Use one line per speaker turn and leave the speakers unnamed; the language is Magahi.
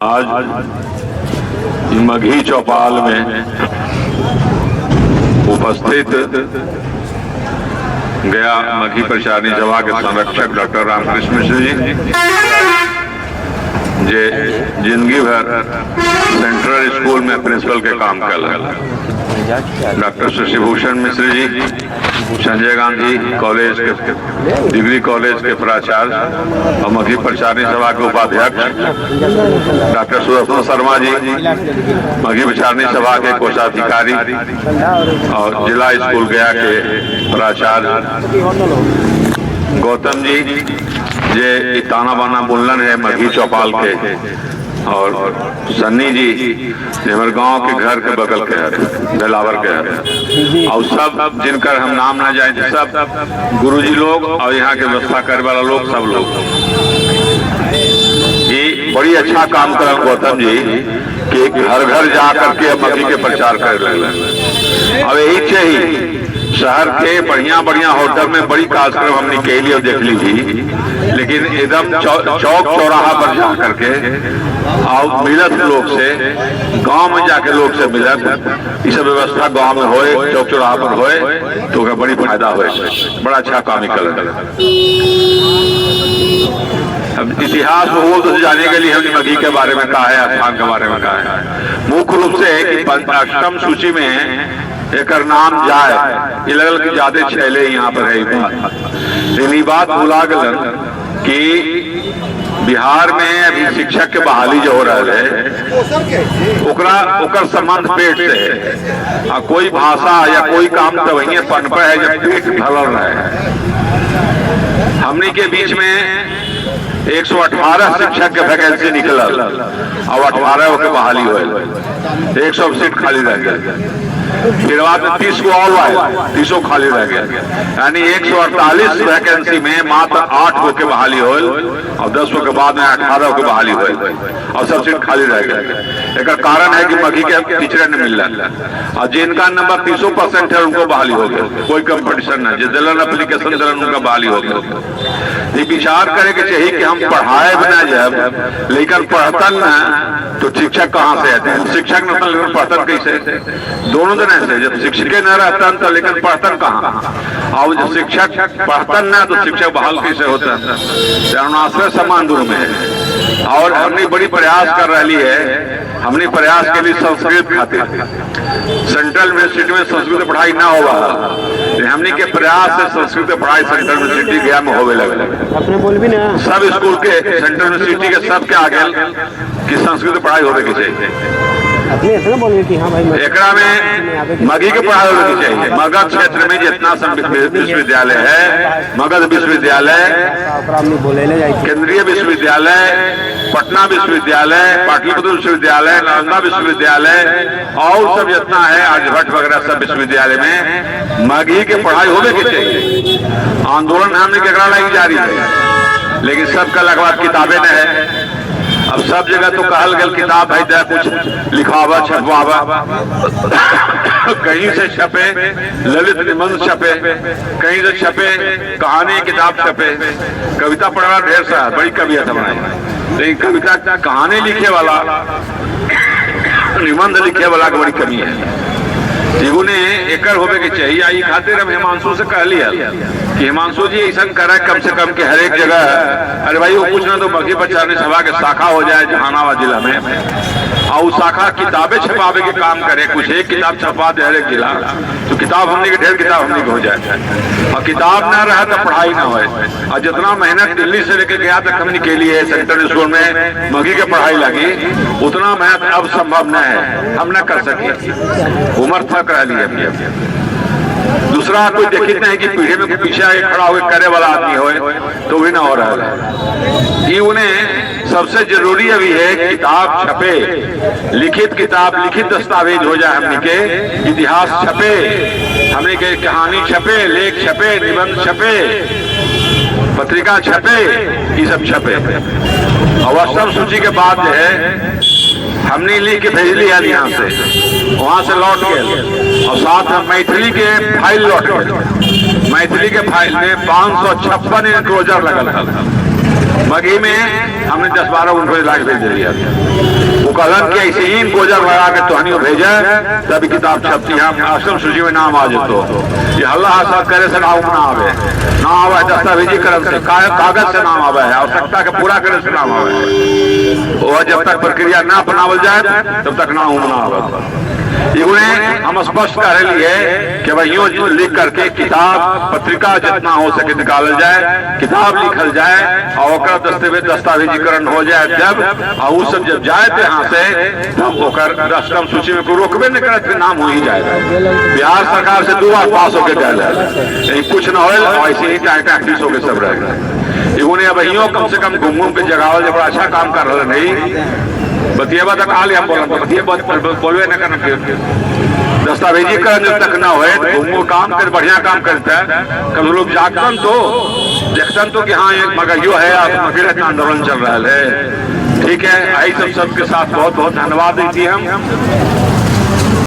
आज मगही चौपाल में उपस्थित गया मगही प्रचारणी सभा के संरक्षक डॉक्टर रामकृष्ण मिश्र जी, जे जिंदगी भर सेंट्रल स्कूल में प्रिंसिपल के काम कल, डॉक्टर शशिभूषण मिश्र जी, संजय गांधी कॉलेज के, डिग्री कॉलेज के प्राचार्य और मगही प्रचारणी सभा के उपाध्यक्ष, डॉक्टर सुदर्शन शर्मा जी, मगही प्रचारणी सभा के कोषाधिकारी और जिला स्कूल गया के प्राचार्य, गौतम जी, जे ई ताना बाना बुनलन है मगही चौपाल के, और सन्नी जी, जे हमारे गांव के घर के बगल के है, बेलावर के है, और सब जिनकर हम नाम ना जाए, सब गुरुजी लोग और यहाँ के व्यवस्था करे वाला लोग, सब लोग। ये बड़ी अच्छा काम करल गौतम जी कि घर घर जा करके मगही के प्रचार करे लगलन। अब यही चाहिए। शहर के बढ़िया बढ़िया होटल में बड़ी कार्यक्रम हमने के लिए देख ली थी, लेकिन एकदम चौक चौराहा पर जा करके और मिलत लोग से, गांव में जाके लोग से मिलत, ये सब व्यवस्था गांव में होए, चौक चौराहा पर होए, तो ओकरा बड़ी फायदा होए। बड़ा अच्छा काम निकल। अब इतिहास भूगोल तो जाने के लिए हमने मगही के बारे में कहा है, स्थान के बारे में कहा है। मुख्य रूप से है कि अष्टम सूची में एकर नाम जाए, ये लगल कि ज्यादा छैले यहाँ पर है ई बात। लेकिन ई बात भुला गलन कि बिहार में अभी शिक्षक के बहाली जो हो रहा है, ओकरा ओकर संबंध पेट से है। आ कोई भाषा या कोई काम तो वही पनपे है जब पेट भरल रहे है। हमनी के बीच में 118 शिक्षक के वैकेंसी निकलल और 18 के बहाली हुए, 100 सीट खाली रह गए। फिर बाद में 30 को और आए, 30 खाली रह गए। यानी 148 वैकेंसी में मात्र 8 गो के बहाली होल और 10 गो के बाद में 18 के बहाली होल और सब सीट खाली रह गए। एक कारण है कि मगही के टीचर नहीं मिल रहा और जिनका नंबर 300% है, उनको बहाली हो गया। कोई कंपटीशन नहीं, जो दिलन एप्लीकेशन दिलन, उनका बहाली हो गया। ये विचार करे के चाहिए कि हम पढ़ाए बना जब, लेकिन पढ़तन ना तो शिक्षक कहाँ से आते हैं? शिक्षक न लेकिन पढ़तन कैसे? दोनों दिन ऐसे, जब शिक्षके न रहतन तो लेकिन पढ़तन कहाँ? और जब शिक्षक पढ़तन ना तो शिक्षक बहाल कैसे होता है? अनुनाश्रय समान दूर में है। और हमने बड़ी प्रयास कर रही है। हमने प्रयास के लिए संस्कृत खातिर सेंट्रल यूनिवर्सिटी में संस्कृत पढ़ाई ना होगा, हमने के प्रयास से संस्कृत पढ़ाई सेंट्रल यूनिवर्सिटी गया में होवे लगे।
अपने बोलबी ना।
सब स्कूल के, सेंट्रल यूनिवर्सिटी के सब के आगे कि संस्कृत पढ़ाई होवे के चाहिए।
अपने ऐसे ना बोलबी कि हाँ भाई,
एकरा में मगही के पढ़ाई होने की चाहिए। मगध क्षेत्र में जितना विश्वविद्यालय है, मगध विश्वविद्यालय,
ओकरा हमनी बोले ले जाइ।
केंद्रीय विश्वविद्यालय, पटना विश्वविद्यालय, पाटलिपुत्र विश्वविद्यालय, नालंदा विश्वविद्यालय और सब जितना है, आर्यभट्ट वगैरह, सब विश्वविद्यालय में मगही के पढ़ाई होने के चाहिए। आंदोलन हमने केकरा लागी जारी है, लेकिन सबका लगभग किताबें न है। अब सब जगह तो कहल गल किताब भाई दे, कुछ लिखावा छपवावा, कहीं से छपे ललित निबंध छपे, कहीं से छपे कहानी किताब छपे। कविता पढ़ना ढेर सा, बड़ी कविता बनाई, लेकिन कविता कहानी लिखे वाला, निबंध लिखे वाला के बड़ी कमी है। एगो ने एकर होवे के चाहिए। आई खातिर हम हिमांशु से कहली है कि हिमांशु जी, ऐसा करे कम से कम कि हर एक जगह, अरे भाई, वो कुछ ना तो मगही प्रचारणी सभा के शाखा हो जाए जहानाबाद जिला में और उस शाखा किताबें छपावे के काम करे। कुछ एक किताब छपा दे हर एक जिला तो किताब हमने के ढेर किताब हमने के हो जाए। और किताब ना रहा तो पढ़ाई ना होए। और जितना मेहनत दिल्ली से लेके गया तक हमने के लिए सेंट्रल स्कूल में मगही के पढ़ाई लगी, उतना मेहनत अब संभव न है, हम न कर सके। उम्र थक रही है अभी। दूसरा कोई देखित नहीं कि पीढ़ी में कोई पीछे आके खड़ा होकर करे वाला आदमी होए तो भी ना हो रहा है। ये उन्हें सबसे जरूरी अभी है किताब छपे, लिखित किताब, लिखित दस्तावेज हो जाए, हमने के इतिहास छपे, हमने के कहानी छपे, लेख छपे, निबंध छपे, पत्रिका छपे, ये सब छपे। और अष्टम सूची के बाद जो है, हमने लिख के भेजली है यहाँ से, वहां से लौट गए और साथ में मैथिली के फाइल लौट गए। मैथिली के फाइल में 556 इनक्लोजर लगल है। मगही में हमने 10-12 उनको लाके भेज दिया। वो कहलन कि ऐसे ही गोजर लगा के तोहनी भेजे तभी किताब छपती, हम अष्टम सूची में नाम आ जतो। ये हल्ला हसा करे से नाम ना आवे, ना आवे दस्तावेजीकरण से, कागज से नाम आवे है, आवश्यकता के पूरा करे से नाम आवे है। वो जब तक प्रक्रिया ना अपनावल जाए तब तक ना ना आवे। इगुने हम स्पष्ट कर लिए कि भाई यूं लिख करके किताब पत्रिका जितना हो सके निकालल जाए, किताब लिखल जाए और ओकर दस्तावेजीकरण हो जाए जब, और वो सब जब जाए थे यहाँ से तब ओकर अष्टम सूची में कोई रोकबे नहीं करत, फिर नाम हो ही जाएगा। बिहार सरकार से 2 बार पास होके गए, कुछ न हो, ऐसे ही टाइट होके सब रहेगा। इगुने अब यूं कम से कम घूम घूम के जगावल जब बड़ा अच्छा काम कर रहा नहीं बतिएबा तक आले हम बोलन, बतिएबा बोलबे न करना। फिर दस्तावेजीकरण जब तक ना होए तो घूम काम कर बढ़िया काम करता है, कभी लोग जागतन तो देखतन तो कि हाँ एक मगहियो है, आप मगर इतना आंदोलन चल रहा है। ठीक है, यही सब सबके साथ बहुत बहुत धन्यवाद देती हम।